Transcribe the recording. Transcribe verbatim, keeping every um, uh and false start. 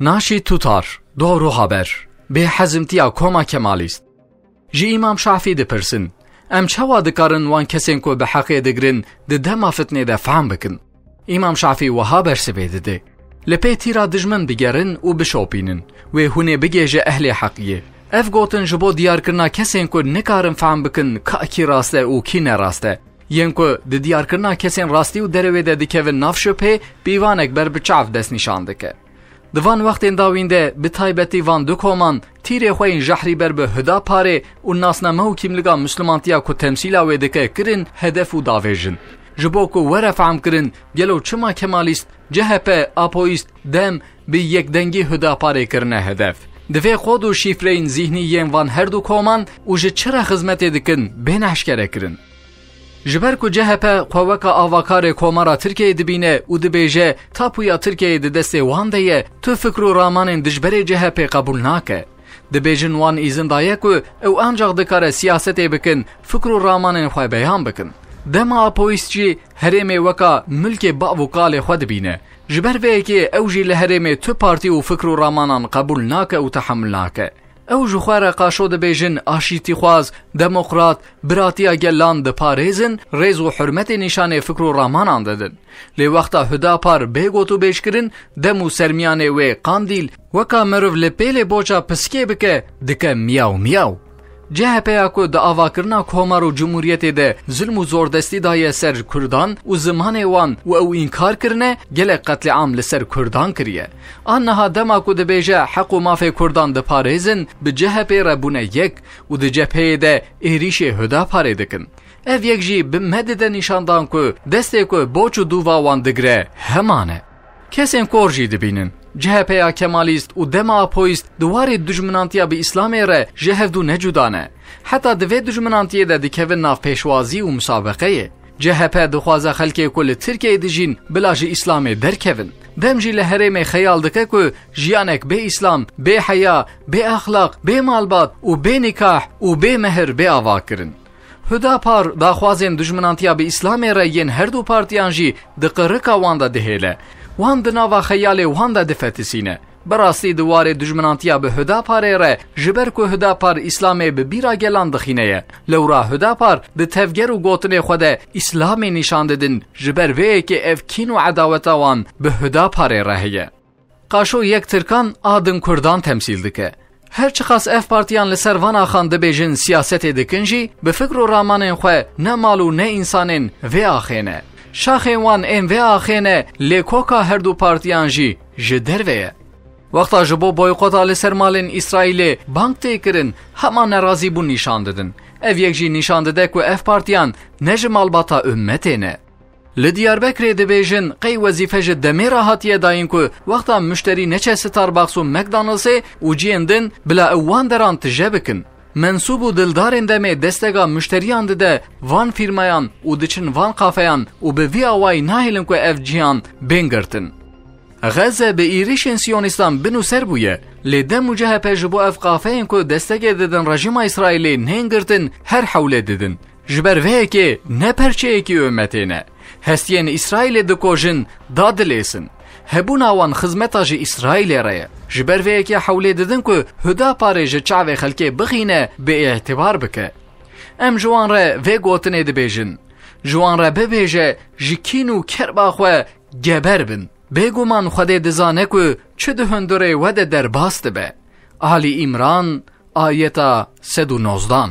Naşî Tutar, Doğru Haber, Bêhezimtiya Koma Kemalîst. Ji Îmam Şafî dipirsin, em çawa dikarin wan kesên ku bi heqê digirin di dema fitnê de fehm bikin? Îmam Şafî wiha bersivê dide, Li pê tîra dijmin bigerin û bişopînin, wê hûn ê bigêje ehlê heqiyê. Ev gotin ji bo diyarkirina kesên ku nikarin fehm bikin ka kî rast e û kî ne rast e. Yên ku di diyarkirina kesên rastî û derewê de dikevin nav şubhê, pîvanek ber bi çav destnîşan dike. Di van wextên dawîn de, bi taybetî van du koman, tîrê xwe yên jehrî ber bi Huda Parê û nasname û kîmliga Mislimantiya ku temsîla wê dike kirin hedef û davêjin. Ji bo ku were fehm kirin, gelo çima Kemalîst, C H P, Apoyîst, dem, bi yekdengî Huda Parê kirine hedef? Divê kod û şîfreyên zîhnî yên van her du koman û ji çi re xizmetê dikin, bêne eşkere kirin. Ji ber ku C H P xwe weka avakarê Komara Tirkiyeyê dibîne û dibêje, tapuya Tirkiyeyê di destê wan de ye, tu fikr û ramanên dijberê C H P qebûl nake. Dibêjin wan îzin daye ku ew ancaq dikare siyasetê bikin, fikr û ramanên xwe beyan bikin. Dema Apoyîst jî herêmê weka milkê bav û kalê xwe dibîne. Ji ber vê yekê ew jî li herêmê tu partî û fikr û ramanan qebûl nake û tehemul nake. Ew ji xwe re qaşo dibêjin aşîtîxwaz, demokrat, biratiya gelan diparêzin, rêz û hurmetê nîşanê fikr û ramanan didin. Lê wexta Hudapar bê gotûbêj kirin, dem û sermiyanê wê Qandîl, weka meriv li pêlê boça piskê bike, dike miyaw miyaw. C H P ya ku di avakirina komar û cumhuriyetê de zilm û zordestî daye ser Kurdan û zimanê wan û ew înkar kirine, gelek qetlîam li ser Kurdan kiriye. An niha dema ku dibêje heq û mafê Kurdan diparêzin, bi C H P re bûne yek û di cepheyê de êrîşê Hudaparê dikin. Ev yek jî bi me dide nîşandan ku destê ku boç û dûva wan digire heman e. Kesên kor jî dibînin. C H P ya Kemalîst û dema Apoyîst di warê dijminantiya bi Îslamê re ji hevdû ne cuda ne. Heta di vê dijminantiyê de dikevin nav pêşwazî û musabeqeyê. C H P dixwaze xelkê ku li Tirkiyeyê dijîn bila ji Îslamê derkevin. Dem jî li herêmê xeyal dike ku jiyanek bê Îslam, bê heya, bê exlaq, bê malbat û bê nîkah û bê mehir bê avakirin. Hudapar daxwazên dijminantiya bi Îslamê re yên her du partiyan jî di qirika wan de dihêle. Wan di nava xeyalê wan de difetisîne. Bi rastî di warê dijminantiya bi Hudaparê re, ji ber ku Hudapar Îslamê bi bîra gelan dixîne ye. Lewra Hudapar di tevger û gotinê xwe de Îslamê nîşan didin, ji ber vê yekê ev kîn û edaweta wan bi Hudaparê re heye. Qaşo yek Tirkan a din Kurdan temsîl dike. Her çiqas ev partiyan li ser van axan dibêjin siyasetê dikin jî, bi fikr û ramanên xwe ne mal û ne însanên vê axê ne. Şaxên wan ên vê axê ne, lê koka her du partiyan jî ji derve ye. Wexta ji bo boykota li ser malên Îsraîlê bang tê kirin, hema nerazîbûn nîşan didin. Ev yek jî nîşan dide ku ev partiyan ne ji malbata ummetê ne. Li Diyarbekirê dibêjin, qey wezîfe ji demê re hatiye dayîn ku wexta muşterî neçe Starbucks û McDonald'sê û ciyên din, bila ew wan deran tije bikin. Mensûb û dildarên demê destega muşteriyan dide van fîrmayan û diçin van kafeyan û bi vî awayî nahêlin ku ev ciyan bên girtin. Xeze bi êrîşên Siyonîstan bin û ser bûye, lê dem û C H P ji bo ev kafeyên ku destegê didin rejîma Îsraîlê nên girtin, her hewlê didin. Ji ber vê yekê ne perçeyekî ummetê ne. Hestiyên Îsraîlê dikojin, dadilêsin. Hebûna wan xizmeta ji Îsraîlê re ye. Ji ber vê yekê hewlê didin ku Huda parê ji çavê xelkê bixîne, bêîtibar bike. Em ji wan re vê gotinê dibêjin. Ji wan re bibêje, ji kîn û kerba xwe geber bin. Bêguman Xwedê dizane ku çi di hundirê we de derbas dibe. Alî Îmran, ayeta sed û nozdan.